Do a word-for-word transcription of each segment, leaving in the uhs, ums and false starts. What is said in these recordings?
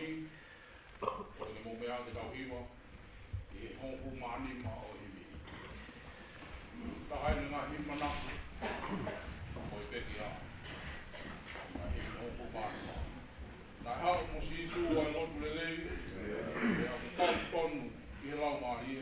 ʻOku ne mo meʻa ke tau hiva ʻi he hongofulu mā nima ʻo e himi. Taha eni e ngaahi himi manako ʻo e pekia. Ngaahi himi hongofulu mā nima. Naʻe haʻu mo Sīsū ʻa e lotu lelei, pea ʻoku kau tonu ʻi he Laumālie.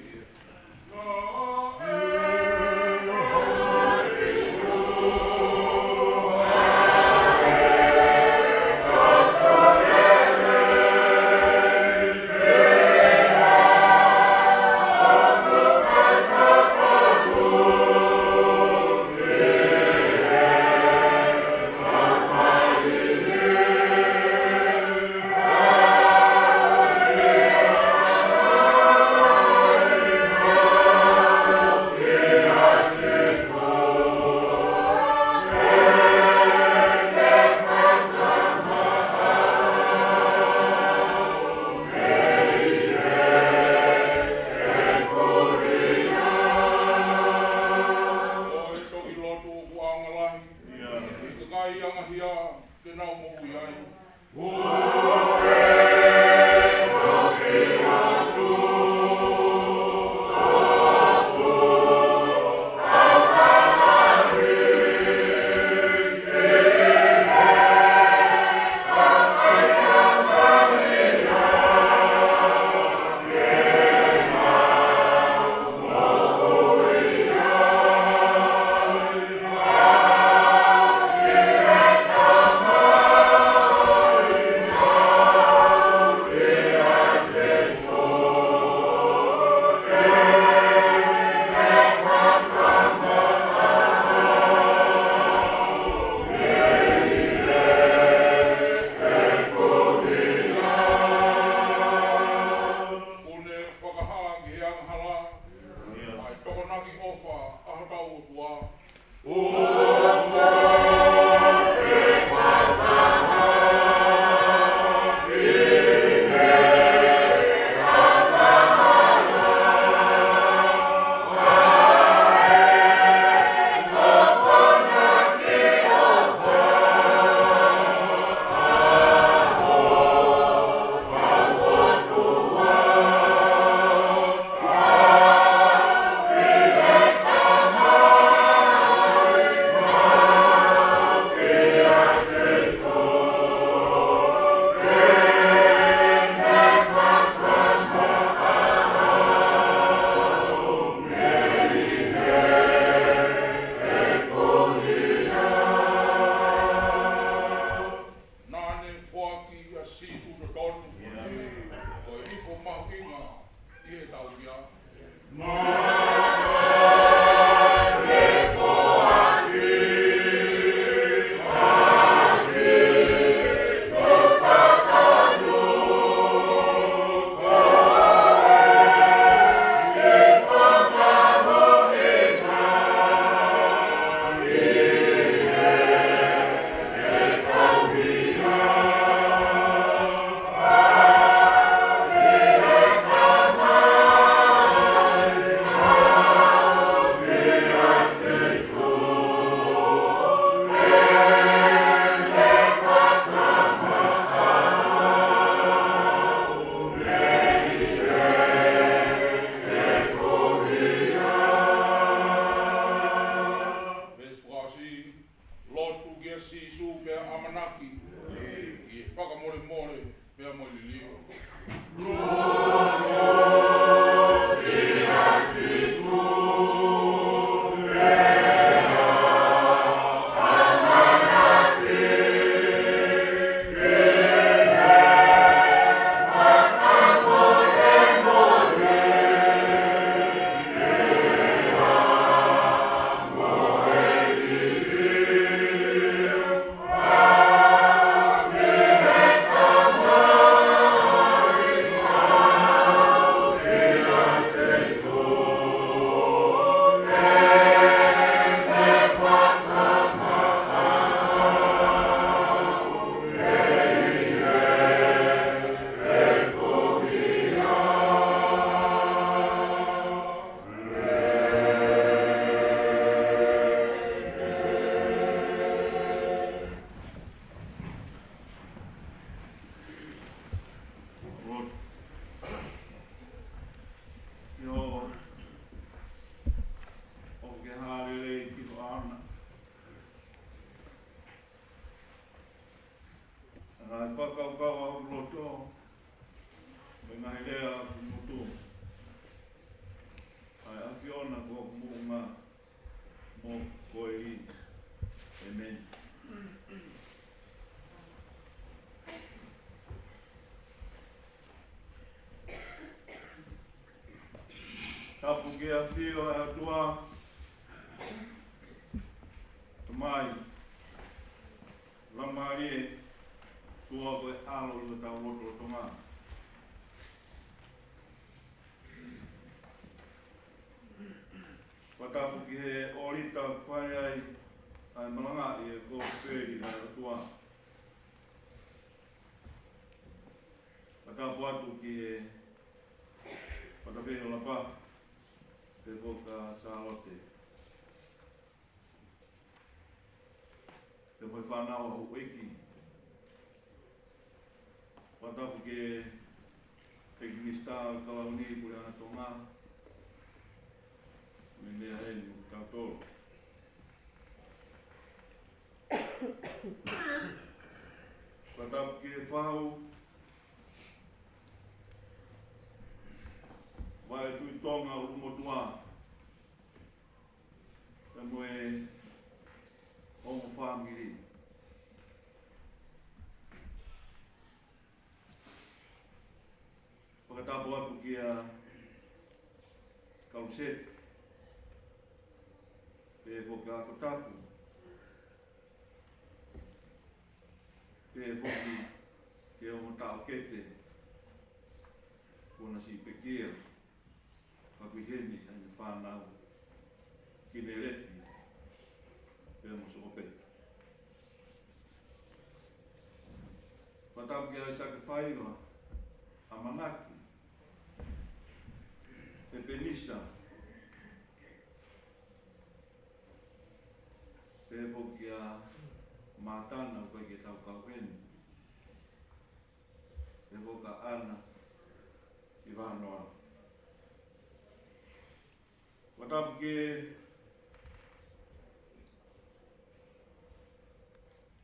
Ko e toki lotu ʻoku ʻaonga lahi ʻi he kakai angahia ke nau moʻui ai. ʻOku ne fakahā ki he angahala ʻa e tokonaki ʻofa ʻa hotau ʻOtua. Naʻa ne foaki ʻa Sīsū totonu ko e ifo mahuʻinga ʻi he tautea. Fakakaukau ʻa hoku loto, mo e ngaahi lea ʻa hoku ngutu, ʻa e ʻAfiona ko hoku moʻunga mo e koeli. ʻĒmeni. Tapu ki he ʻafio ʻa e ʻOtua, Tamai, Laumālie, ʻOtua ko e ʻAlo ʻi hotau lotolotonga. Fakatapu ki he ʻōlita ʻoku fai ai ʻa e malangaʻi e kosipeli ʻa e ʻOtua. Fakatapu atu ki he Fatafehi ʻo Lapa, pea mo Sālote, pea mo e fānau ʻa houʻeiki. Fakatapu ki he ʻEiki Minisitā ʻo e Kalauni, Puleʻanga Tonga, mo e meʻa heni mo kitautolu. Fakatapu ki he Fau, Vaʻe Tuʻi Tonga ʻUlumotuʻa, pea mo e ongo fāmili. Fakatapu atu kia Kaluseti, pea foki ʻa Kotapu, pea foki ki he ongo taʻokete kuo na siʻi pekia, ka ʻoku ʻi heni ʻa e fānau, Kineleti pea mo Sokopeta. Fakatapu kia ʻAisake Faiva, ʻAmanaki, Pepenisa, pea foki kia Mātana, ʻoku ʻikai ke tau kau heni, pea foki kia ʻAna ʻIvanoa. Fakatapu ki he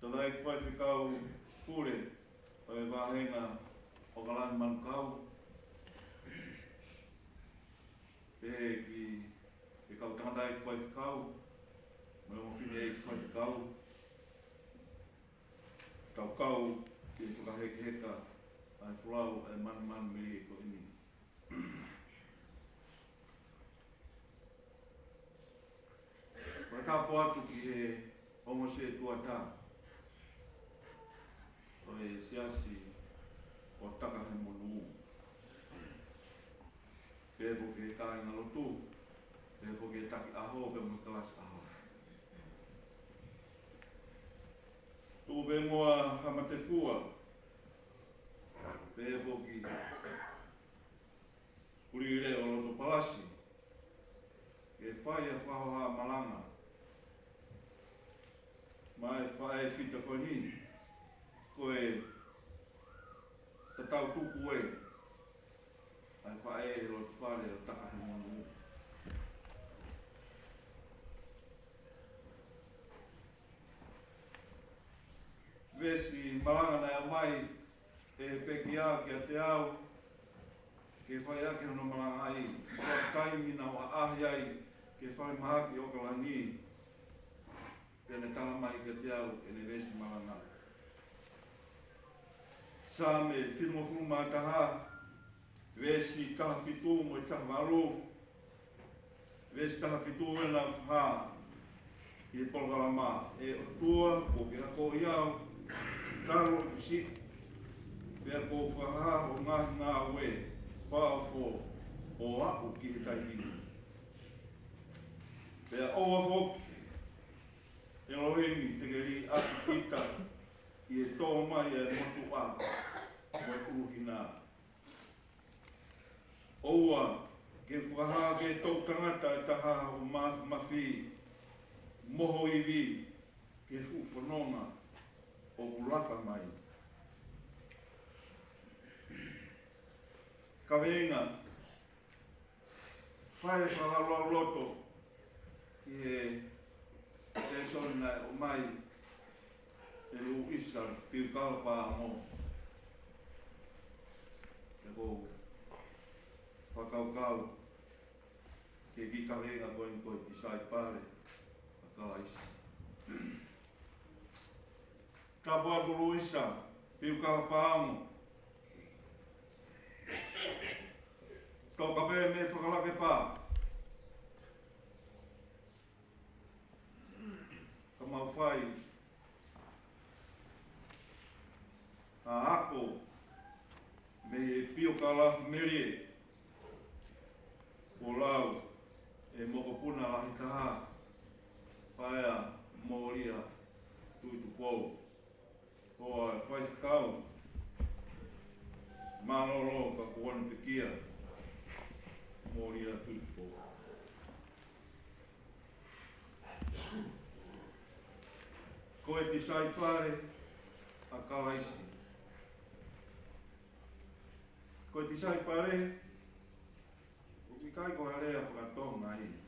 Tangataʻeiki Faifekau Pule ʻo e Vāhenga ʻAokalani Manukau, pea ki he kau tangataʻeiki faifekau, mo e ongo fineʻeiki faifekau, tau kau ki he fakahekeheka ʻa e folau ʻa e manumanumelie ko eni. Fakatapu atu ki he ongo setuata ʻo e Siasi ʻo Takahemonu, pea foki ki he kāingalotu, pea foki ki he taki ʻaho, pea mo e kalasi ʻaho. Tuku pē muʻa ha matefua, pea foki Puleleo ʻo Lotopalasi, ke fai ʻa e fakahohaʻa malanga maʻa e faʻē fita ko eni, ko e tatau tuku ē ʻa e faʻē he loto fale ʻo Takahemonu. Veesi malanga naʻe ʻomai ʻe he pekia kiate au ke fai ʻaki hono malangaʻi, ko e taimi naʻá ku ʻaʻahi ai ki he falemahaki ʻAokalani, pea ne talamai kiate au ʻene veesi malanga. Saame fitungofulu mā taha, veesi taha fitu mo e taha valu. Veesi taha fitu ena, hā, ʻi he polokalama: ʻE ʻOtua, kuo ke akoʻi au talu ʻeku siʻi, pea kuo u fakahā hoʻo ngaahi ngāue fakaofo ʻo aʻu ki he taimi ni. Pea ʻoua foki, ʻElohimi, te ke liʻaki kita ʻi he tō mai ʻa e motuʻa mo e ʻuluhina. ʻOua ke fakahā ki he toʻutangata ʻe taha hoʻo māfimafi mo ho ivi ki he fuʻu fononga ʻoku laka mai. Kaveinga: Fai e fakalaulauloto ki he lēsoni naʻe ʻomai ʻe Luisa Piukala Pāmo. Ko e fakakaukau ki he kiʻi kaveinga ko eni ko e tisaipale ʻa Kalaisi. Tapu atu Luisa Piukala Paongo. Toka pē mei Fakalakepa. Ka mau fai ha ako mei he Piokalafi Melie, kuo lau ʻe he mokopuna lahi taha, Paea Molia Tuʻitupou. Ko e faifekau mālōlō ka kuo ne pekia, Molia Tuʻitupou. Ko e tisaipale ʻa Kalaisi. Ko e tisaipale, ʻoku ʻikai ko ha lea fakatonga ia.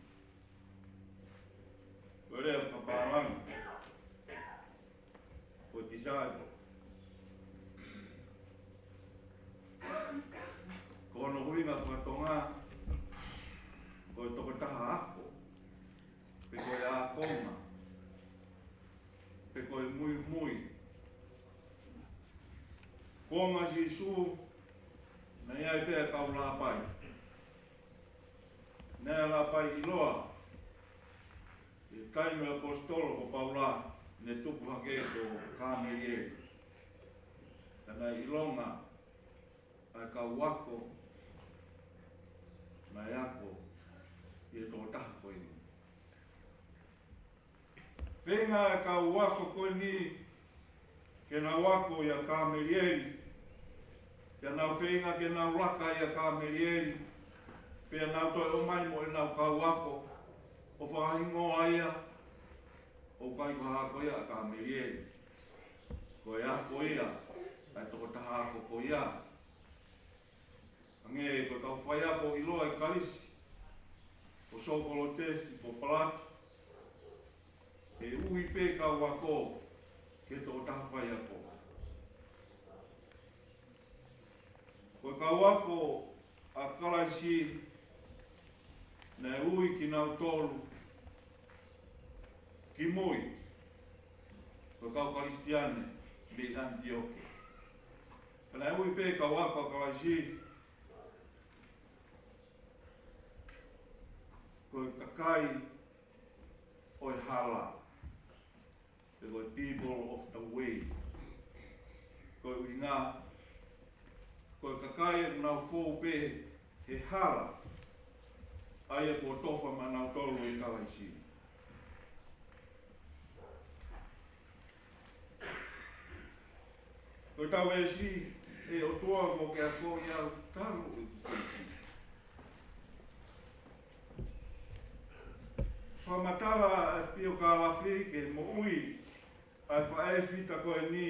Ko e lea fakapālangi, ko e disciple. Ko hono ʻuhinga fakatonga, ko e tokotaha ako, pe ko e ākonga, pe ko e muimui. Kuonga Sīsū, naʻe ʻi ai pē ʻa e kau lāpai. Naʻe lāpai ʻiloa ʻi he taimi ʻo e ʻaposetolo ko Paula, ne tupu hake ko Kamelieli. Ka naʻe ʻilonga ʻa e kau ako naʻe ako ʻi he tokotaha ko eni. Feinga e kau ako ko eni ke nau ako ʻia Kamelieli, pea nau feinga ke nau laka ʻia Kamelieli, pea nau toe ʻomai mo ʻenau kau ako, ʻo fakahingoa ia ʻo ʻikai ko ha ako ia ʻa Kamelieli. Ko e ako ia ʻa e tokotaha ako ko ia. Hangē ko e kau faiako ʻiloa ʻi Kalisi, ko Sokolotesi, ko Palato, ʻe ui pē kau ako ki he tokotaha faiako. Ko e kau ako ʻa Kalaisi, naʻe ui kinautolu kimui ko e kau Kalisitiane mei ʻAnitioke. Ka naʻe ui pē kau ako ʻa Kalaisi ko e kakai ʻo e hala, pe ko e people of the way. Ko e ʻuhinga, ko e kakai ʻoku nau fou pē he hala, ʻa ia kuo tofa maʻanautolu ʻe Kalaisi. Ko ʻetau veesi, ʻe ʻOtua, kuo ke akoʻi au talu ʻeku kei siʻi. Fakamatala ʻa e Piokalafi ki he moʻui ʻa e faʻē fita ko eni,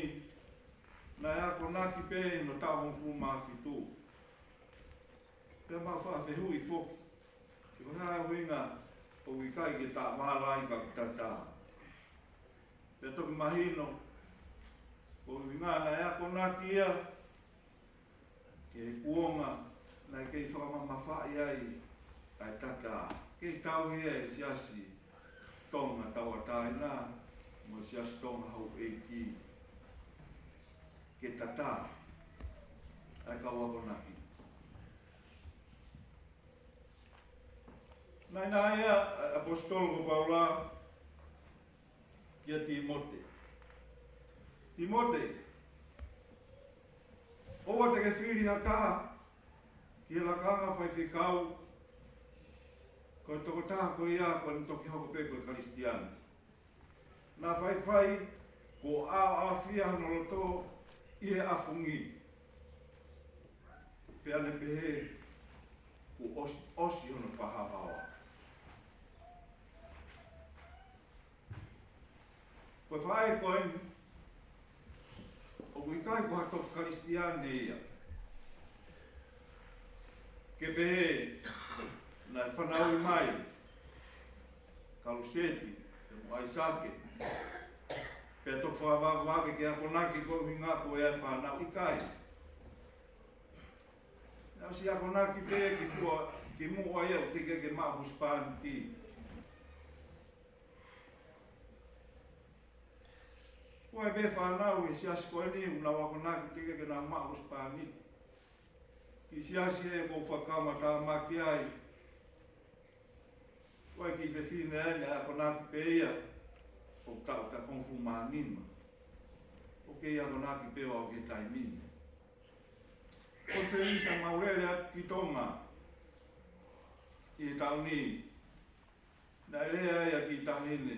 naʻe akonaki pē ʻi hono taʻu hongofulu mā fitu. Pea mau faʻa fehuʻi foki, ko e hā e ʻuhinga ʻoku ʻikai ke taʻovala ai ka kuo tatā. Pea toki mahino, ko e ʻuhinga naʻe akonaki ia ki he kuonga naʻe kei fakamamafaʻi ai ʻa e tatā. Kei tauhi ia ʻe he siasi Tonga Tauʻatāina mo e siasi Tonga Houʻeiki ke tatā ʻa e kau akonaki. Naʻe ʻi ai ʻa e ʻaposetolo ko Paula kia Tīmote. Tīmote, ʻoua te ke fili ha taha ki he lakanga faifekau, ko e tokotaha ko ia ko eni toki hoko pē ko e Kalisitiane. Naʻa faifai kuo ʻaoʻaofia hono loto ʻi he ʻafungi, pea ne pehē kuo ʻosi, ʻosi hono fakahaohaoa. Ko e faʻē ko eni, ʻoku ʻikai ko ha toki Kalisitiane ia. Ke pehē naʻe fanauʻi mai Kaluseti, pea mo ʻAisake, pea toki fakavavevave ke akonaki ko e ʻuhinga ko ia e fānau, ʻikai. Siʻi akonaki pē ki fua, ki muʻa ia ʻoku teʻeki ke maʻu husepāniti. Ko e pē fānau ʻi he siasi ko eni ʻoku nau akonaki ʻoku teʻeki ke nau maʻu husepāniti. Kiʻi siasi ē ʻoku ou fakamatāmaki ai. Ko e kiʻi fefine ʻeni ʻa e akonaki pē ia ʻoku taʻu taʻu hongofulu mā nima. ʻOku kei akonaki pē ʻo aʻu ki he taimi ni. Ko e felisa mau lele atu ki Tonga ʻi he taʻu ni. Naʻe lea ai ʻa e kiʻi taʻahine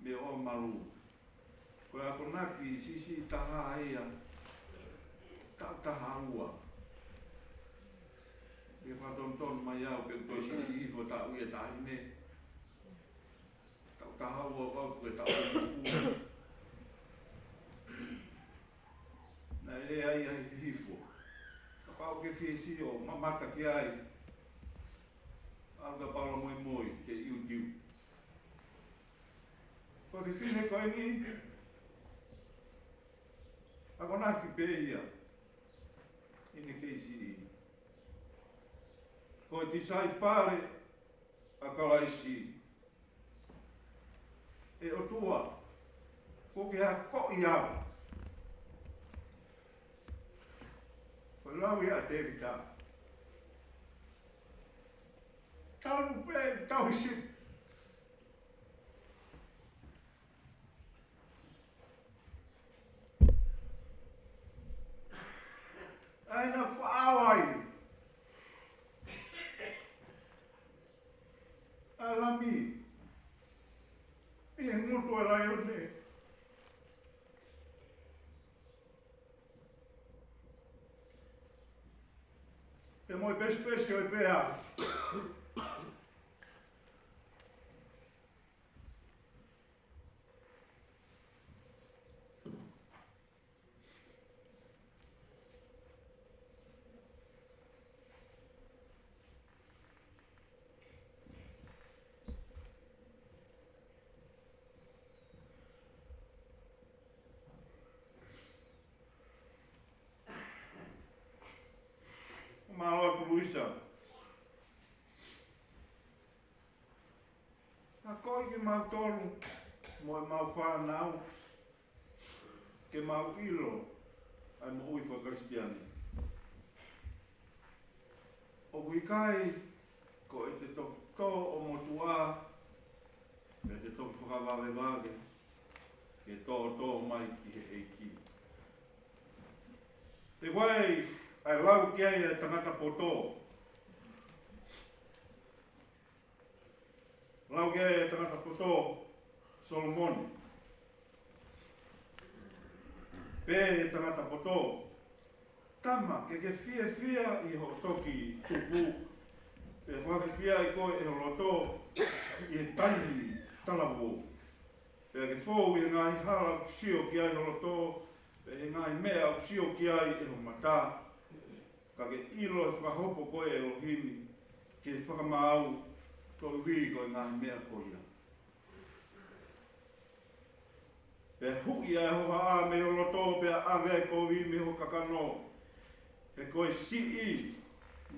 mei ʻOmalu. Ko e akonaki siʻisiʻi taha ia, taʻu taha ua. ʻE fakatonutonu mai au pe ʻoku toe siʻisiʻi hifo taʻu ia taʻahine. Taʻu taha ua kau ko e taʻu hongofulu. Naʻe lea ai ʻa e hifo. Kapau ʻoku ke fie sio, mamata ki ai. ʻAlu ka paula moimoi ki he YouTube. Ko e fefine ko eni, akonaki pē ia ʻi he kei siʻi. Ko e tisaipale ʻa Kalaisi. ʻE ʻOtua, kuo ke akoʻi au. Ko e lau ia ʻa Tēvita. Talu pē tauhi sipi. ʻA ē naʻe faʻao ai ʻa e lami ʻi he ngutu ʻo e laione. Pea mo e pesipesi ʻo e pea. Mālō atu Luisa. Akoʻi kimautolu mo ʻemau fānau ke mau ʻilo ʻa e moʻui fakakalisitiane. ʻOku ʻikai ko ʻete toki tō ʻo motuʻa, pe ʻete toki fakavavevave, ke tōtō mai ki he ʻEiki. He ko e ʻai lau ki ai ʻa e tangata poto. Lau ki ai ʻa e tangata poto, Solomone. Pehē ʻe he tangata poto, tama, ke ke fiefia ʻi hoʻo toki tupu, pea fakafiefiaʻi koe ʻe ho loto ʻi he taimi talavou. Pea ke fou ʻi he ngaahi hala ʻoku sio ki ai ho loto, pea ʻi he ngaahi meʻa ʻoku sio ki ai ʻe ho mata. Ka ke ʻilo ʻe fakahopo koe ʻe ʻElohimi ki he fakamaau, koeʻuhi ko e ngaahi meʻa ko ia. Pea huʻi ʻa e hohaʻa mei ho loto, pea ʻave ʻa e kovi mei ho kakano. He ko e siʻi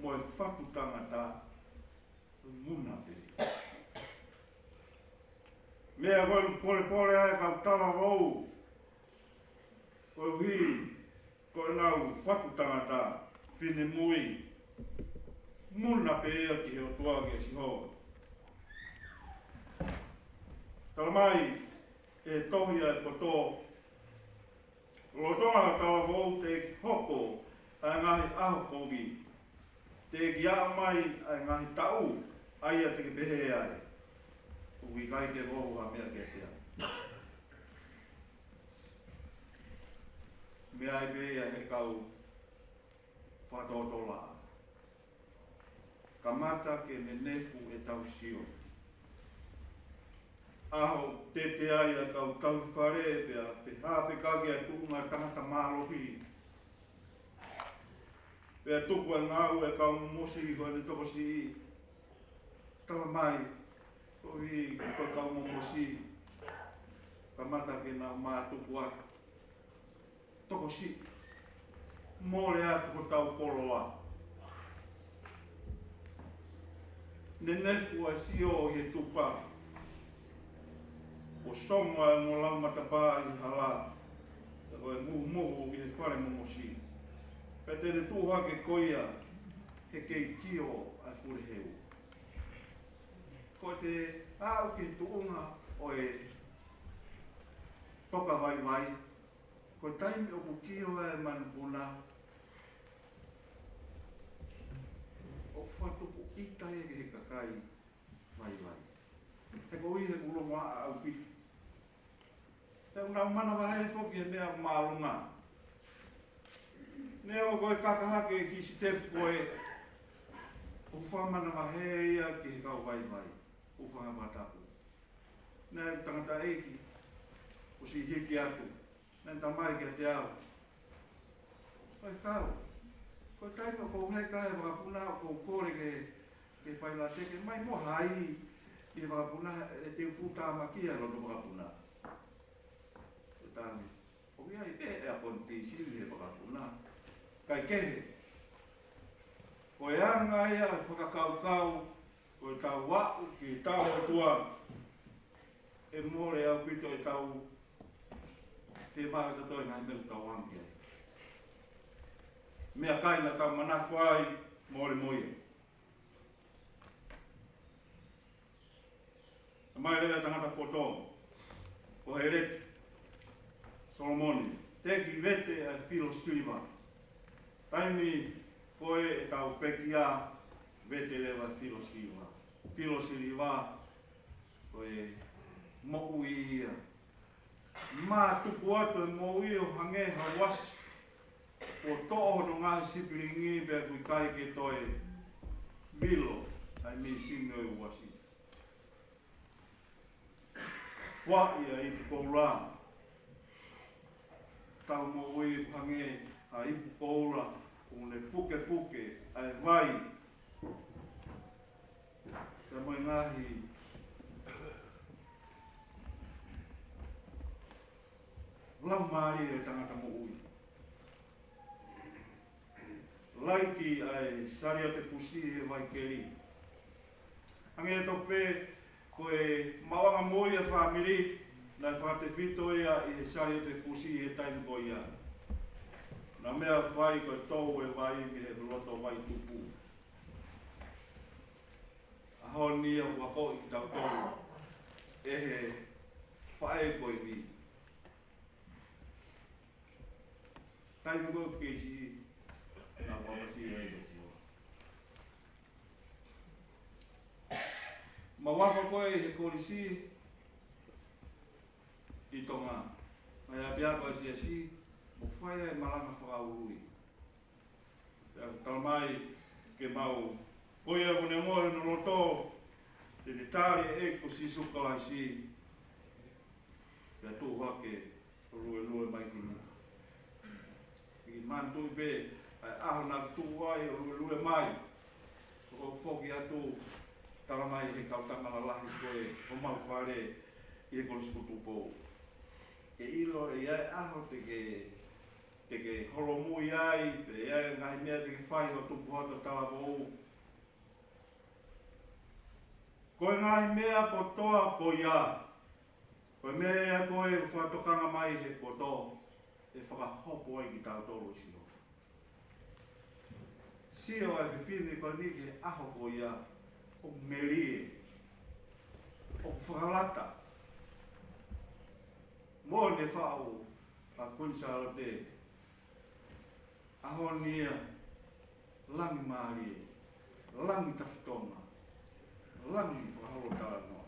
mo e fatu tangata muna pē. Meʻa ko ē ʻoku polepole ai ʻa e kau talavou, koeʻuhi ko ʻenau fatu tangata, finemui, muna pē ia ki he ʻOtua, ki he Sihova. Talamai ʻe he tohi ʻa e poto, lolotonga talavou teʻeki hoko ʻa e ngaahi ʻaho kovi, teʻeki aʻu mai ʻa e ngaahi taʻu ʻa ia te ke pehē ai, ʻoku ʻikai ke vou ha meʻa kiate au. Meʻa ai pē ia he kau fakatōtōlaʻā. Kamata ke nenefu ʻetau sio. ʻAho tete ai ʻa e kau tauhi fale, pea fehāpekaki ʻa e tuʻunga tangata mālohi. Pea tuku ʻa e ngāue ʻa e kau momosi ko ʻene tokosiʻi. Talamai, koeʻuhi ko e kau momosi, kamata ke nau mātuku atu. Tokosiʻi. Mole atu hotau koloa. Nenefu ʻa e sio ʻi he tupa, ʻo songa ʻa e ongo lau matapā ʻi he hala, pea ko e muhumuhu ʻi he fale mongosi. Pea te ne tuʻu hake ko ia he kei kio ʻa e fuleheu. Ko ʻete aʻu ki he tuʻunga ʻo e toka vaivai, ko e taimi ʻoku kio ai e manupuna, ʻoku fakatupu ʻita ia ki he kakai vaivai. He ko ia he kulo maa ʻaupito. He ʻoku nau manavahē foki he meʻa māʻolunga. Neongo ko e kaka hake ki he sitepu ko ē, ʻoku fakamanavahē ia ki he kau vaivai, ʻoku fakafatapu. Naʻe tangataʻeiki, ʻosi hiki atu, naʻe talamai kiate au: ʻOe kau, ko e taimi ʻoku ou heka ai e vakapuna, ʻoku ou kole ke, ke pailate ke mai mo hai ʻi he vakapuna, ʻe te u fuʻu tāmakia e loto vakapuna. Ko e taimi ʻoku ʻi ai pē ʻekonitēsini he vakapuna, kae kehe, ko e anga ia e fakakaukau, ko ʻetau aʻu ki he tau ʻOtua, ʻe mole ʻaupito ʻetau fiemaʻu ʻe tautolu e ngaahi meʻa ʻoku tau anga ki ai. Meʻakai naʻa tau manako ai, mole mo ia. Mai leva e tangata poto, ko Heleti Solomone, teki vete ʻa e filo siliva. Taimi ko ē ʻetau pekia, vete leva e filo siliva. Filo siliva, ko e moʻui ia. Mā tuku atu e moʻui ʻo hangē ha uasi, kuo toʻo hono ngaahi sipilingi pea ʻoku ʻikai ke toe vilo ʻa e mīsini ʻo e uasi. Fuaʻi ʻa e ipu koula. Tau moʻui ʻoku hangē ha ipu koula, ʻoku ne pukepuke ʻa e vai. Pea mo e ngaahi laumālie ʻo e tangata moʻui. Laiki ʻa e saliote fusi he vai keli. Hangē tofu pē ko e maʻuʻanga moʻui ʻa e fāmili, naʻe fakatefito ia ʻi he saliote fusi he taimi ko ia. Naʻe meʻa fai ko e tou e vai mei he loto vai tupu. ʻAho ni ia ʻoku akoʻi kitautolu ʻe he faʻē ko eni. Taimi ko ē ʻoku kei siʻi, naʻa ku ʻapasia ai ko Sihova. Mau ako ko ē he kolisi ʻi Tonga, mai ʻapiako ʻa e siasi, ʻo fai ai e malanga fakaului. Pea ʻoku talamai ke mau, ko ia ʻoku ne ongoʻi ʻi hono loto te ne tali e ʻEiki ko Sīsū Kalaisi, pea tuʻu hake ʻo luelue mai ki muʻa. ʻI he manatuʻi pē ʻa e ʻaho naʻa ku tuʻu ai ʻo luelue mai, ʻoku ou foki atu, talamai ʻe he kau tama lalahi ko ē homau fale ʻi he Kolisi ko Tupou, ke ʻilo ʻe ʻi ai e ʻaho te ke, te ke holomui ai, pe ʻe ʻi ai e ngaahi meʻa te ke fai ʻo tupu hake ʻo talavou. Ko e ngaahi meʻa kotoa ko ia, ko e meʻa ia ko ē ʻoku fakatokanga mai he poto, ʻe fakahopo ai kitautolu ʻe Sihova. Sio ʻa e fefine ko eni ki he ʻaho ko ia, ʻoku melie, ʻoku fakalata. Mo ne faʻu ʻa Kuini Sālote, ʻaho ni ia, langi mālie, langi tafitonga, langi fakaholo talanoa.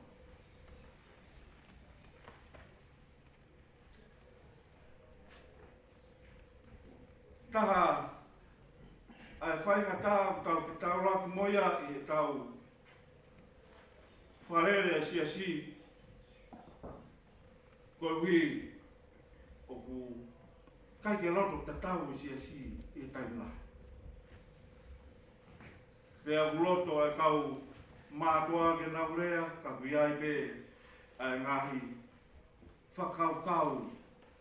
Taha ʻa e faingataʻa ʻoku tau fetaulaki mo ia ʻi heʻetau fakalele ʻa e siasi, koeʻuhi ʻoku ʻikai ke loto tatau e siasi ʻi he taimi lahi. Pea ʻoku loto ʻa e kau mātuʻa ke nau lea, ka ʻoku ʻi ai pē ʻa e ngaahi fakakaukau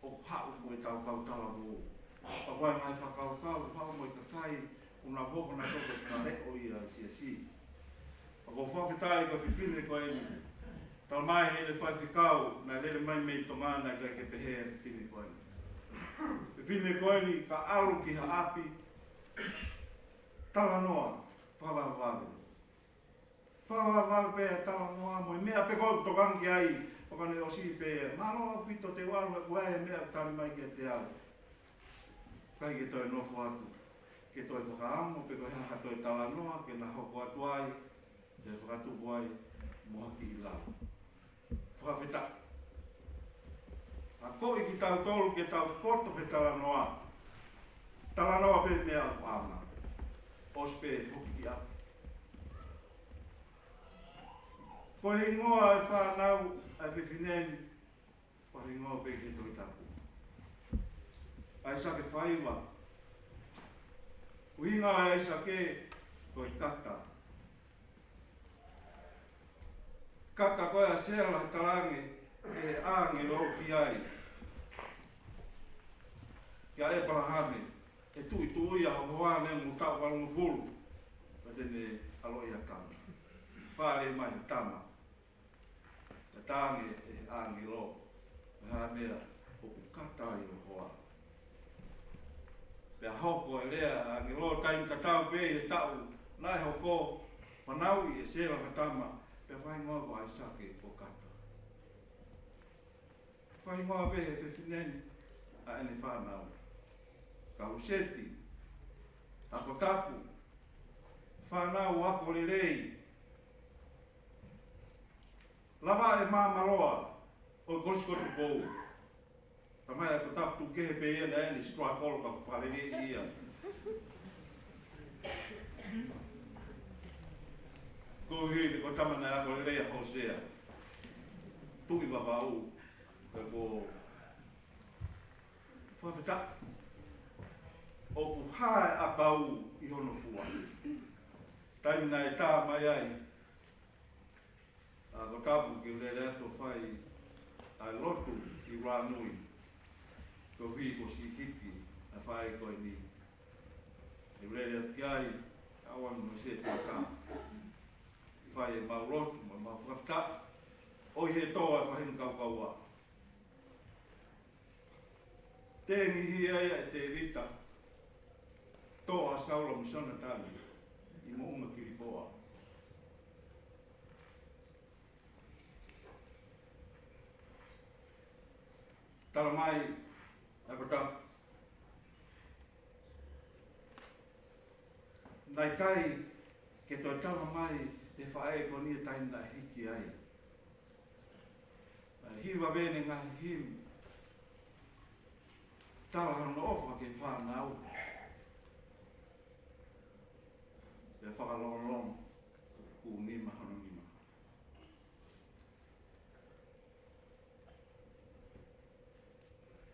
ʻoku haʻu mo ʻetau kau talavou. Pea ko e ngaahi fakakaukau ʻoku haʻu mo e kakai ʻoku nau hoko nautolu ko e fakaleʻo ia ʻa e siasi. ʻOku ou fakafetaʻi ko e fefine ko eni. Talamai ʻe he faifekau naʻe lele mai mei Tonga naʻe ʻikai ke pehē e fefine ko eni. Fefine ko eni ka ʻalu ki ha ʻapi, talanoa, fakavavevave. Fakavavevave pē talanoa mo e meʻa pē ko ē ʻoku tokanga ki ai, ʻo ka ne ʻosi pē, mālō ʻaupito te u ʻalu he ʻoku ʻi ai e meʻa ʻoku tali mai kiate au. ʻIkai ke toe nofo atu ke toe fakaongo pe ko e hā ha toe talanoa ke na hoko atu ai, ke fakatupu ai mo ha kiʻi lao. Fakafetaʻi. Akoʻi kitautolu ke tau poto he talanoa. Talanoa pē meʻa ʻoku ʻaonga. ʻOsi pē foki ki ʻapi. Ko e hingoa e fānau ʻa e fefine ni, ko e hingoa pē ki he Tohi Tapu. ʻAisake Faiva. ʻUhinga ʻa ʻAisake ko e kata. Kata ko ē ʻa Sela, talaange ʻe he ʻāngelo ki ai, kia ʻĒpalahame, ʻe tuʻituʻia ho hoa neongo taʻu valungofulu, pea te ne ʻaloʻi ha tama. Fale mai ha tama. Pea talaange ʻe he ʻāngelo, ko e hā e meʻa ʻoku kata ai ho hoa? Pea hoko e lea ʻa e ʻāngelo, taimi tatau pē he taʻu naʻe hoko, fanauʻi ʻe Sela ha tama, pea fakahingoa ko ʻAisake ko Kata. Fakahingoa pē he fefine ni ʻa ʻene fānau. Kaluseti, Ako Tapu, fānau ako lelei, lava e māmāloa ʻo e Kolisi ko Tupou. Talamai ʻe Ako Tapu tuku kehe pē ia naʻe ʻi ai ʻene struggle ka fakalelei ia. Koeʻuhi ko e tama naʻe ako lelei ʻa Hōsea. Tuʻi Vavaʻu. Pea ko e fakafetaʻi, ʻoku hā e ʻakau ʻi hono fua. Taimi naʻe tā mai ai ʻa Ako Tapu ke lele atu ʻo fai ʻa e lotu ʻi Ranui, koeʻuhi ko Sihiki ʻa e faʻē ko eni. ʻE lele atu ki ai, ʻa ʻoua mo se tuaka. Fai ʻemau lotu mo ʻemau fakafetaʻi. ʻOi he toa e faʻahinga kaukaua. Tēngihi ai ʻa e Tēvita, toa ʻa Saula mo Sonatani ʻi Moʻunga Kilipoa. Talamai ʻe Ako Tapu, naʻe ʻikai ke toe talamai ʻe he faʻē ko eni e taimi naʻe hiki ai. Naʻe hiva pē ʻene ngaahi himi, tala hono ʻofa ki he fānau, pea fakalongolongo kuʻu nima hono nima.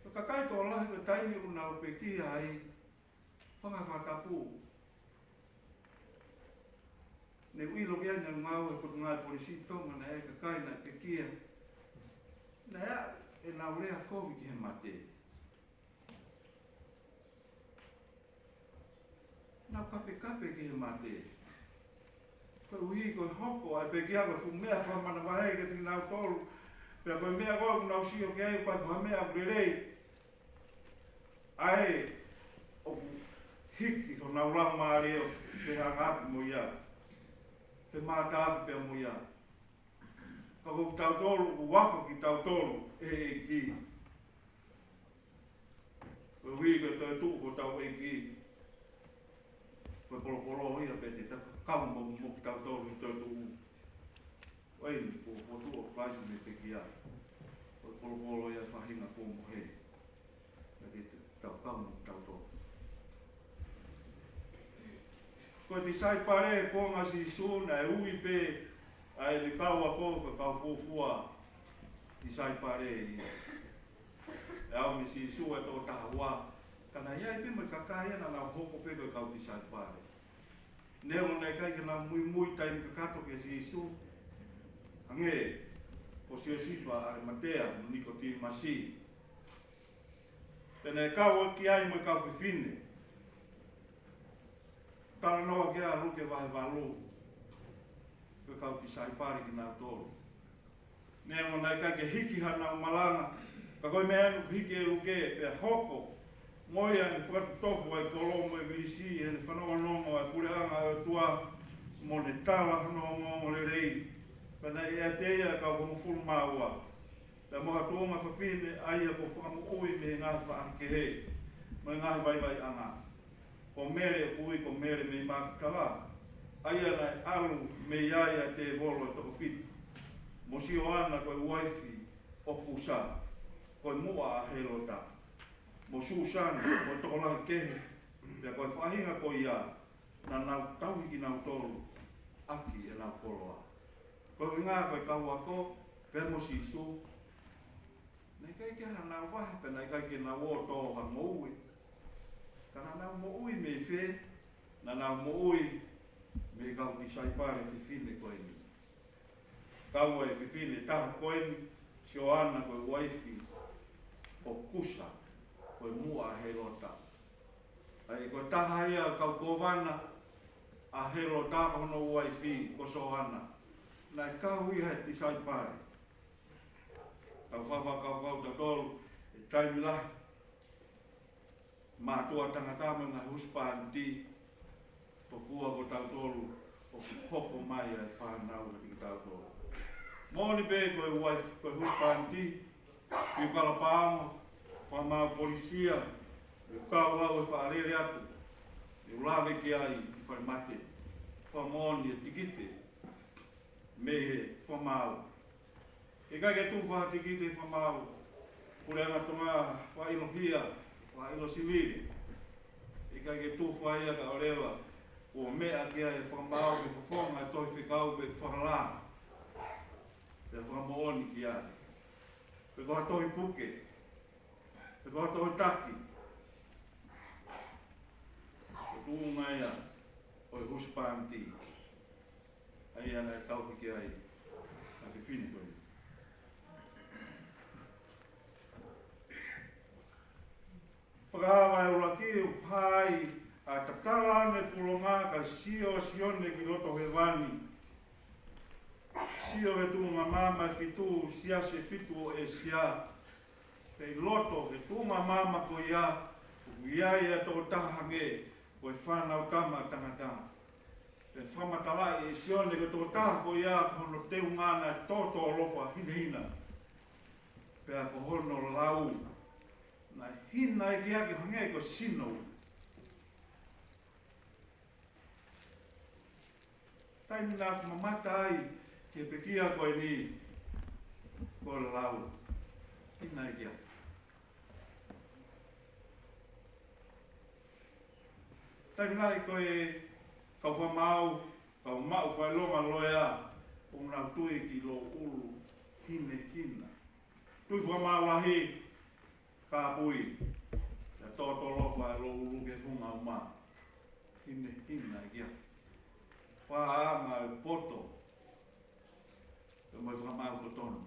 Ko e kakai tokolahi ko e taimi ʻoku nau pekia ai, fanga fakatapu. Ne u ʻilo ki ai naʻa nau ngāue he Potungāue Polisi Tonga, naʻe ʻi ai e kakai naʻe pekia. Naʻe aʻu ʻenau lea kovi ki he mate. Nau kapekape ki he mate. Koeʻuhi ko e hoko ʻa e pekia ko e fuʻu meʻa fakamanavahē kiate kinautolu. Pea ko e meʻa ko ē ʻoku nau sio ki ai ʻoku ʻikai ko ha meʻa ʻoku lelei. ʻA ē ʻoku hiki honau laumālie ʻo fehangahangai mo ia, femātaaki pea mo ia. Ka ko kitautolu, ʻoku ako kitautolu ʻe he ʻEiki. Koeʻuhi ko e toetuʻu hotau ʻEiki, ko e polopolo ia pea te tau kau mo, mo kitautolu he toetuʻu. ʻOi, ko e fotu ʻo Kalaisi mei he pekia. Ko e polopolo ia faʻahinga kuo mohe. Ka te tau kau mo kitautolu. Ko e tisaipale ko ē ʻa Sīsū naʻe ui pē ʻa ʻene kau ako ko e kau fuofua tisaipale ia. ʻE ʻalu mo Sīsū ʻa e toko taha ua. Ka naʻe ʻi ai pē mo e kakai ia naʻa nau hoko pē ko e kau tisaipale. Neongo naʻe ʻikai ke nau muimui taimi kakato kia Sīsū. Hangē ko Siosifa ʻAlimatea mo Nikotīmasi. Pea naʻe kau ki ai mo e kau fefine. Talanoa ki ai ʻa Luke vahe valu. Ko e kau tisaipale kinautolu. Neongo naʻe ʻikai ke hiki hanau malanga, ka ko e meʻa ʻeni kuo hiki ʻe Luke, pea hoko mo ia ʻene fakatofu ʻa e kolo mo e vilisi ʻi heʻene fanongonongo ʻa e puleʻanga ʻo e ʻOtua, mo ne tala hono ongoongolelei. Pea naʻe ʻiate ia ʻa e kau hongofulu mā ua, pea mo ha tuʻunga fafine ʻa ia kuo fakamoʻui mei he ngaahi faʻahi kehe mo e ngaahi vaivaiʻanga. Ko Mele ʻoku ui ko Mele mei Makitala, ʻa ia naʻe ʻalu mei ai ʻa e tēvolo ʻe toko fitu, mo Sioana ko e uaifi ʻo Kusa, ko e muʻa ʻa Hēlota, mo Susana, mo e tokolahi kehe, pea ko e faʻahinga ko ia naʻa nau tauhi kinautolu ʻaki ʻenau koloa. Ko e ʻuhinga ko e kau ako pea mo Sīsū, naʻe ʻikai ke hanau vahe, pea naʻe ʻikai ke nau ō ʻo tō ha ngoue. Ka naʻa nau moʻui mei fē? Naʻa nau moʻui mei he kau tisaipale fefine ko eni. Kau ai e fefine taha ko eni, Sioana ko e uaifi ʻo Kusa, ko e muʻa ʻa Hēlota. ʻA ia ko e taha ia ʻo e kau kōvana, ʻa Hēlota ko hono uaifi ko Sioana. Naʻe kau ia he tisaipale. Tau fakakaukau tautolu, ʻi he taimi lahi, mātuʻa tangata mo e ngaahi husepāniti, tokua ko tautolu ʻoku hoko mai ʻa e fānau kiate kitautolu. Moʻoni pē ko e uaifi, ko e husepāniti, ʻi he kalapaongo, fakamaau polisi ia, ʻe kau au ʻo faʻa lele atu, ʻe lave ki ai ʻi falemate, fakamoʻoni e tikite mei he fakamaau. ʻIkai ke tufa ha tikite fakamaau, puleʻanga Tonga, fakaʻilo hia, fakaʻilo sivile. ʻIkai ke tufa ia kae ʻoua leva kuo meʻa ki ai e fakamaau ke fofonga e tohi fekau pe fakalā, pe fakamoʻoni ki ai. Pe ko ha tohi puke, pe ko ha tohi taki. Ko e tuʻunga ia ʻo e husepāniti. ʻA ia naʻe tauhi ki ai ʻa e fefine ko eni. Fakahā vahe ʻuluaki, ʻoku hā ai ʻa e tatala ʻa e pulonga kae sio ʻa Sione ki loto hēvani. Sio he tuʻunga maama ʻe fitu, siasi ʻe fitu ʻo ʻĒsia. Pea ʻi loto he tuʻunga maama ko ia, ʻoku ʻi ai ʻa e tokotaha hangē ko e Fānautama ʻa Tangata. Pea fakamatalaʻi ʻe Sione ko e tokotaha ko ia ko hono teunga naʻe tōtōlofa hinehina. Pea ko hono lau naʻe hina ʻekeake hangē ko e sino. Taimi naʻa ku mamata ai ki he pekia ko eni, ko e lau, hina ʻekeake. Taimi lahi ko e kau fakamaau, kau maʻu fakaʻilonga loea, ʻoku nau tui ki he louʻulu hinehina. Tui fakamaau lahi, kāpui, pea tōtōlofa e louʻulu ki he funga uma. Hinehina ʻekeake. Fakaʻaongaʻi e poto, pea mo e fakamaau totonu.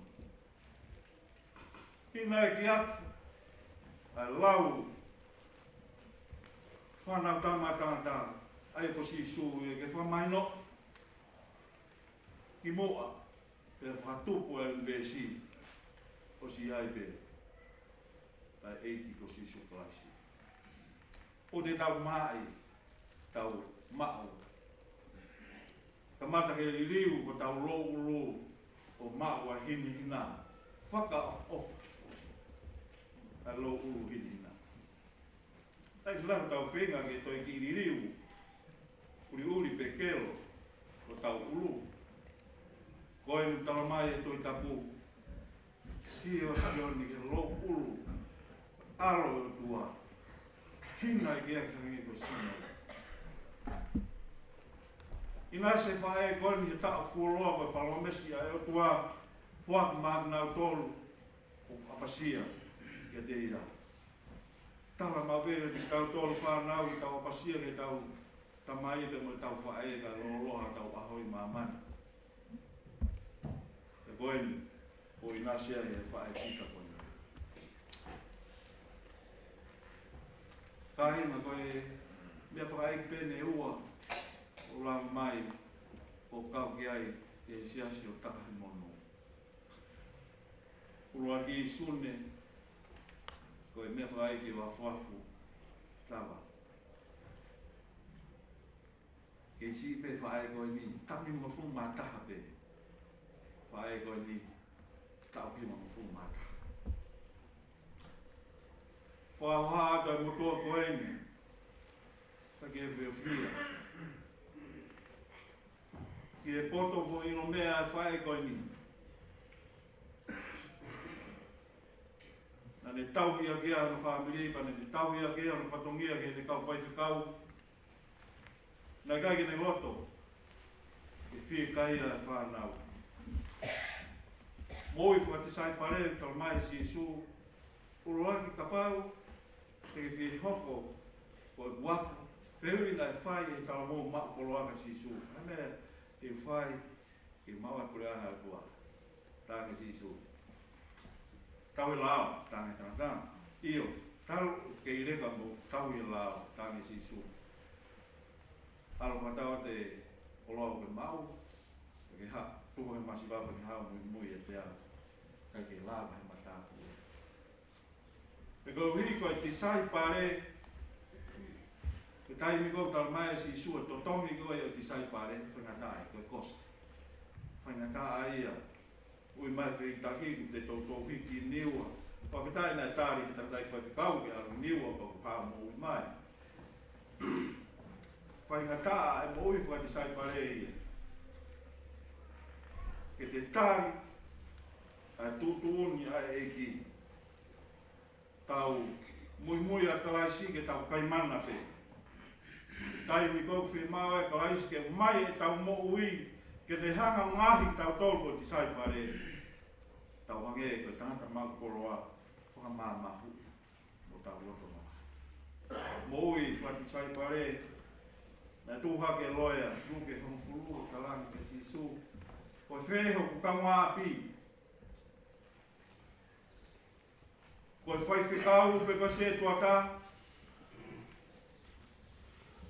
Hina ʻekeake ʻa e lau Fānautama ʻa Tangata, ʻa ia ko Sīsū, ʻi he fakamahino kimuʻa pea fakatupu ʻa e ʻunivēsi, ʻosi ai pē ʻa e ʻEiki ko Sīsū Kalaisi. ʻOku te tau maʻi, tau maʻu. Kamata ke liliu ko hotau louʻulu ʻo maʻu ʻa e hinehina. Fakaʻofoʻofa ʻa e louʻulu hinehina. Taimi lahi ʻoku tau feinga ke toe kiʻi liliu, ʻuliʻuli pe kelo hotau ʻulu. Ko eni ʻoku talamai ʻe he Tohi Tapu, sio ʻa Sione ki he louʻulu ʻalo ʻo e ʻOtua, hina ʻekeake hangē ko e sino. ʻInasi e faʻē ko eni he taʻu fuoloa ko e palōmesi ʻa e ʻOtua, foaki maʻa kinautolu ʻoku ʻapasia kiate ia. Tala maʻu pē kiate kitautolu fānau ke tau ʻapasia ki heʻetau tamai pea mo ʻetau faʻē kae lōloa hotau ʻaho ʻi māmani. Pea ko eni, ʻoku ʻinasi ai e faʻē fika ko eni. Kāinga, ko e meʻa fakaʻeiki pē ʻe ua ʻoku lava mai ʻo kau ki ai he siasi ʻo Takahemonu. ʻUluaki Sune, ko e meʻa fakaʻeiki ʻo Afuafu Tava. Kei siʻi pē faʻē ko eni, taʻu nimangofulu mā taha pē. Faʻē ko eni, taʻu nimangofulu mā taha. Fakahoha atu e motuʻa ko eni, ka ke fiefia. Ki he poto foʻi ʻilo meʻa ʻa e faʻē ko eni. Naʻa ne tauhi ʻaki ʻa hono fāmili, pea naʻa ne tauhi ʻaki ʻa hono fatongia ki heʻene kau faifekau. Naʻe ʻikai ke ne loto ke fiekaia e fānau. Moʻui fakatisaipale, talamai ʻe Sīsū, ʻuluaki kapau te ke fie hoko ko e uaku, fehuʻi naʻe fai ʻe he talavou maʻu koloa kia Sīsū. Ko e hā e meʻa te u fai ke maʻu ʻa e puleʻanga ʻo e ʻOtua? Talaange ʻe Sīsū, tauhi e lao, talaange ʻe he tangata. ʻIo, talu ke ʻi leka mo tauhi e lao, talaange ʻe Sīsū. ʻAlu ʻo fakatau atu e koloa ʻoku ke maʻu, ke hā, tuku he masiva pea ke haʻu ʻo muimui ʻiate au. ʻIkai ke lava he matāpule. Pea koeʻuhi ko e tisaipale, ko e taimi ko ē talamai ʻe Sīsū e totongi ko ē ʻo e tisaipale, faingataʻa ia, ko e cost. Faingataʻa ia. Ui mai fehikitaki, kuo te toutou hiki Niua. Fakafetaʻi naʻe tali ʻe he tangataʻeiki faifekau ke ʻalu Niua pea kuo haʻu mo ui mai. Faingataʻa e moʻui fakatisaipale ia. Ke te tali ʻa e tuʻutuʻuni ʻa e ʻEiki. Tau muimui ʻia Kalaisi ke tau kaimana pē. Taimi ko ē ʻoku fiemaʻu ai ʻe Kalaisi ke ʻomai ʻetau moʻui, ke ne hanga ʻo ngaohi kitautolu ko e tisaipale. Tau hangē ko e tangata maʻu koloa, fakamāmahuʻi mo tau loto mamahi. Moʻui fakatisaipale, naʻe tuʻu hake e loea, Luke hongofulu, ʻo talaange kia Sīsū, ko fē hoku kaungāʻapi? Ko e faifekau pe ko e sētuata?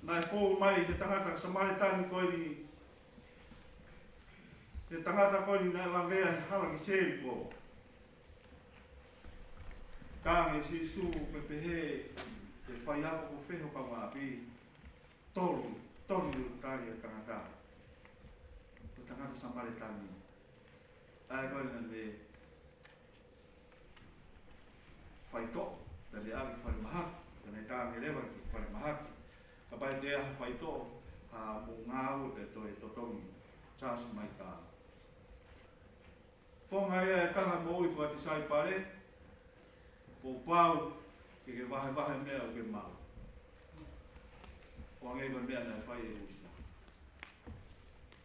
Naʻe fou mai he tangata Samēlia ko eni, he tangata ko eni naʻe lavea he hala ki Seliko. Talaange ʻe Sīsū, ko e pehē, ʻe faiako, ko fē hoku kaungāʻapi? Tolu, tolu ʻo tali ʻa e tangata. Ko e tangata Samēlia. ʻA ia ko ē naʻa ne faitoʻo, naʻa ne ʻalu ki falemahaki, naʻa ne talaange leva ki falemahaki, kapau ʻe ʻi ai ha faitoʻo, ha mou ngāue pea toe totongi, charge mai ka. Founga ia ʻe taha moʻui fakatisaipale, kuo pau ke ke vahevahe meʻa ʻoku ke maʻu. ʻO hangē ko e meʻa naʻe fai ʻe Luisa.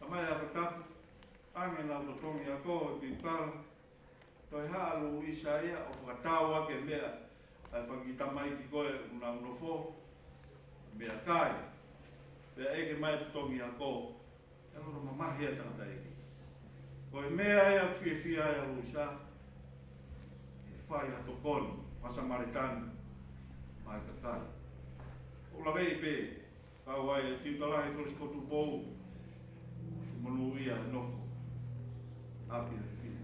Talamai ʻe he Ako Tapu, ʻoange ʻenau totongi ako ʻi Piukala, toe haʻu ʻa Luisa ia ʻo fakatau ʻaki e meʻa ʻa e fanga kiʻi tamaiki ko ē ʻoku nau nofo, meʻakai. Pea ʻeke mai e totongi ako, ʻe loto mamahi ʻa e tangataʻeiki. Ko e meʻa ia ʻoku fiefia ai ʻa Luisa, ʻe fai ha tokoni fakaSamēlia maʻa e kakai. ʻOku laveʻi pē, kau ai e tiuta lahi Kolisi ko Tupou, ʻi monūʻia he nofo ʻapi ʻa e fefine.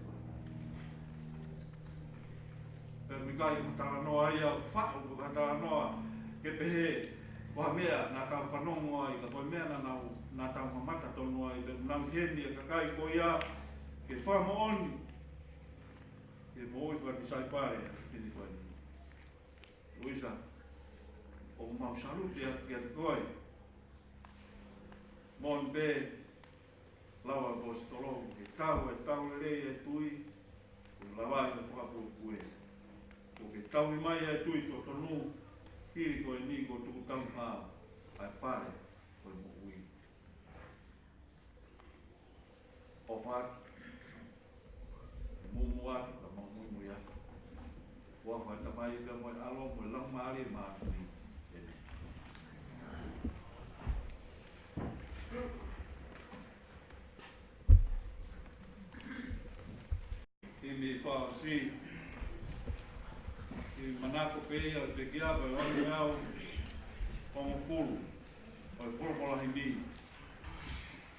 Pea ʻoku ʻikai ko ha talanoa ia ʻoku faʻu, ko ha talanoa ke pehē ko ha meʻa naʻa tau fanongo ai, ka ko e meʻa naʻa nau, naʻa tau mamata tonu ai, pea nau heni ʻa e kakai ko ia ke fakamoʻoni ki he moʻui fakatisaipale ʻa e fefine ko eni. Luisa, ʻoku mau salute atu kiate koe. Moʻoni pē, lau ʻa e ʻaposetolo, ke tau e tau lelei e tui, kuo lava ai ʻo fakapuepue. Kuo ke tauhi mai ʻa e tui totonu, hili ko eni kuo tuku tauhi mai ʻa e pale ʻo e moʻui. ʻOfa atu. Muimui atu, ka mau muimui atu. ʻOfa atu, Tamai, pea mo e ʻAlo, mo e Laumālie Māʻoniʻoni. ʻĒmeni. Himi fakaʻosi, himi manako pē ia ʻo e pekia, ko e ʻaho ni ʻaho hongofulu ʻo e folofola himi.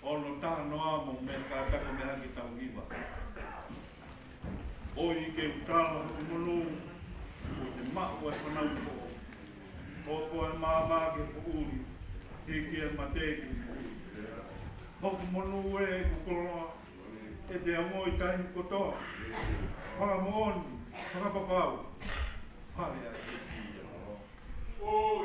Ono taha noa mo e meʻa kātaki mei he haki tau hiva. ʻOi ke u tala hoku monū, kuo te maʻu ʻa e fānau koʻo. Hoko ʻa e maama ki he poʻuli, hiki ʻa e mate ki he moʻui. Hoku monū ē, ʻeku koloa, ʻe te ongoʻi taimi kotoa. Fakamoʻoni, fakapapau, fale ʻa e ʻEiki ʻia te au.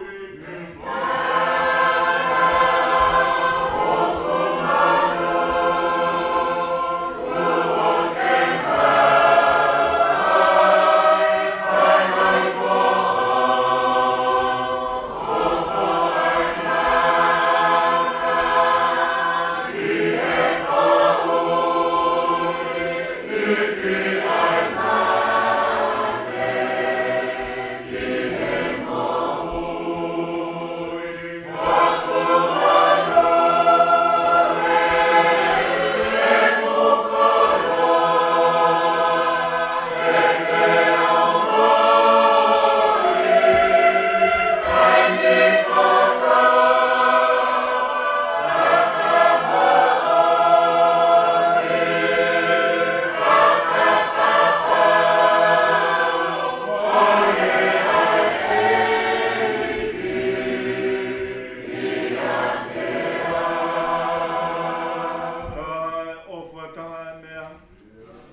Taʻeʻofa taha e meʻa,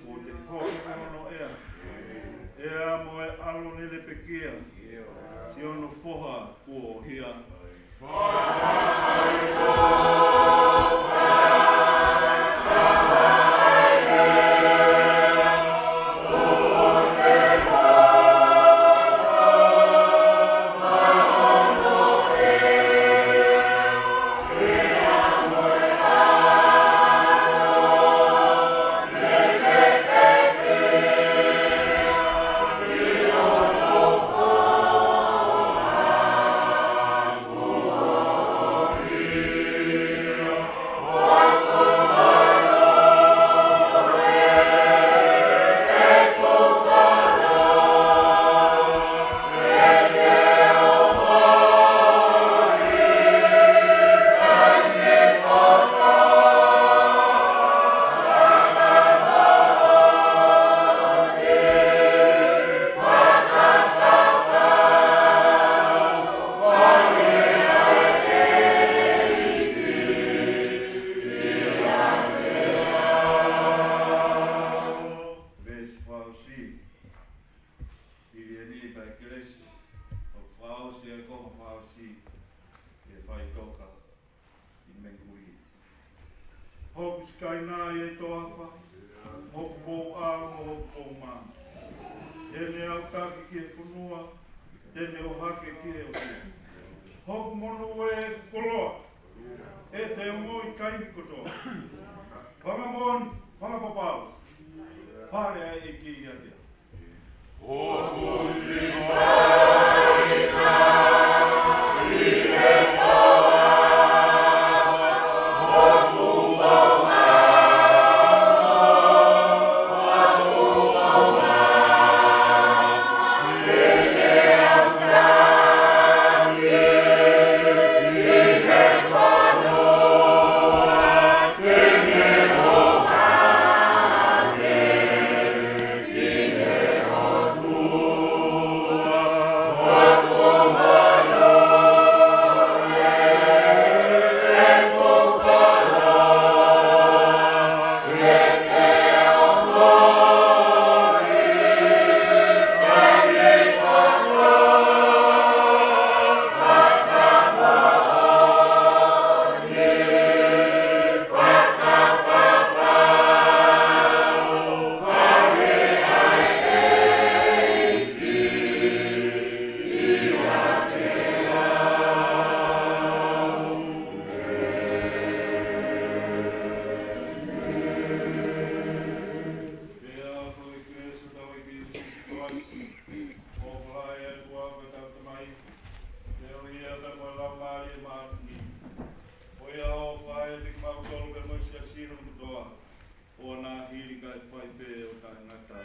kuo te hoko ko hono ʻea. ʻEa mo e ʻAlo ni Lepekia, siʻono foha kuo ʻohia. Veesi fakaʻosi. Hili eni pea kelesi, ʻo fakaʻosi e konga fakaʻosi, ʻe faitoka ʻi he meʻa kui. Hoku Sikaina ʻi he toafa, hoku pouʻau mo hoku poumā. Te ne aʻutaki ki he fonua, te ne ʻohake ki he ʻotua. Hoku monū ē, ʻeku koloa, ʻe te ongoʻi taimi kotoa. Fakamoʻoni, fakapapau, fale ʻa e ʻEiki ʻia te au. Pea ko e kelesi ʻa hotau ʻEiki ko Sīsū Kalaisi, ʻofa ʻa e ʻOtua ko ʻetau Tamai, feohi ʻa e ʻOtua ko e Laumālie Māʻoniʻoni, ʻo ia ʻofa ʻiate kimautolu pea mo e siasi ʻi he ʻaho kotoa, ʻo na hili kae fai pē ʻo taʻengata.